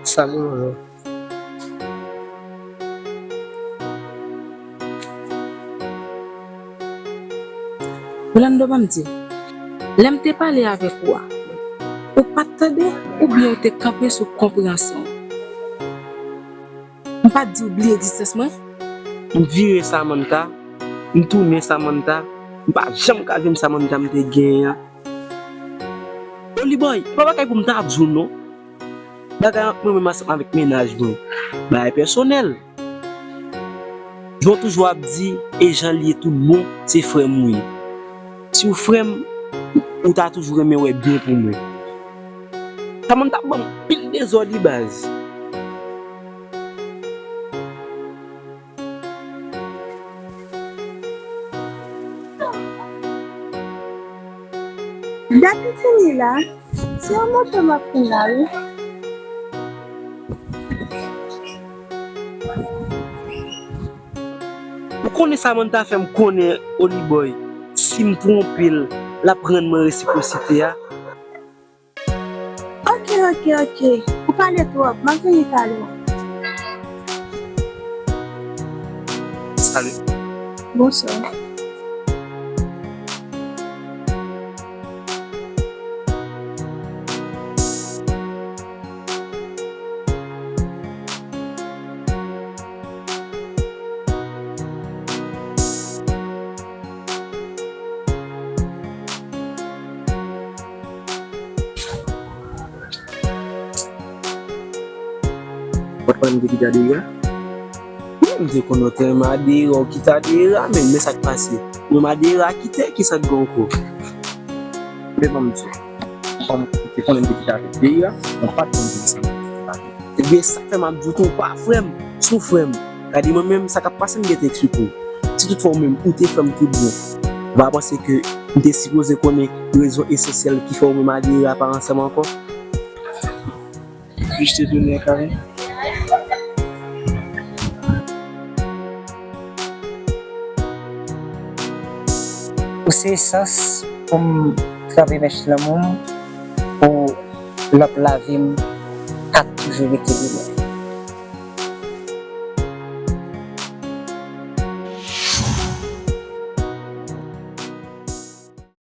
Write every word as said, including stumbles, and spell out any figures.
Salut, bonjour. Rolando, ban m di w, lè m te pale avèk ou a, ou pa t tande oubyen ou te kanpe sou konpreyansyon w? M pa t di w bliye egzistans mwen? M vire Samantha, m tounen Samantha, m pa janm ka jwenn Samantha m te genyen an. Oliboy, e pa bagay pou m ta di w non. Bagay ant mwen menm ansanm avèk mennaj mwen, bagay pèsonèl. Jan w toujou ap di, e jan l ye tout bon, se frè m ou ye. Si w frè m, ou ta toujou renmen wè byen pou mwen. Samantha ban m pil dezòd wi baz. Dat m fini la, se yon moto m ap pran la wi. Ou konnen Samantha fè m konnen Oliboy, si m twonpe l, l ap rann mwen resipwosite a. Ok, ok, ok. Ou pale twòp. M ap vini talè. Salut. Bonswa. Ou pa konn m te kite Adera? Wi, m te konn ou te renmen Adera, ou kite Adera, men, men sa k pase. Ou renmen Adera kite, ki sa k gen ankò? Men ban m di w, kòm ou te konnen m te kite avèk Adera, ou pa t konn m te kite avèk Adera. Ebyen, sa k fè m ap di w tou, ou pa frè m, si w frè m. Gade mwen menm, sa k ap pase m gentan eksplike w. Si toutfwa ou menm, ou te frè m tout bon, ou pa panse ke m te sipoze konnen rezon esansyèl ki fè ou menm Adera pa ansanm ankò? Puis-je te donner un câlin? Ou se esans pou m tranpe mèch lanmou m, pou lanp lavi m ka toujou rete limen.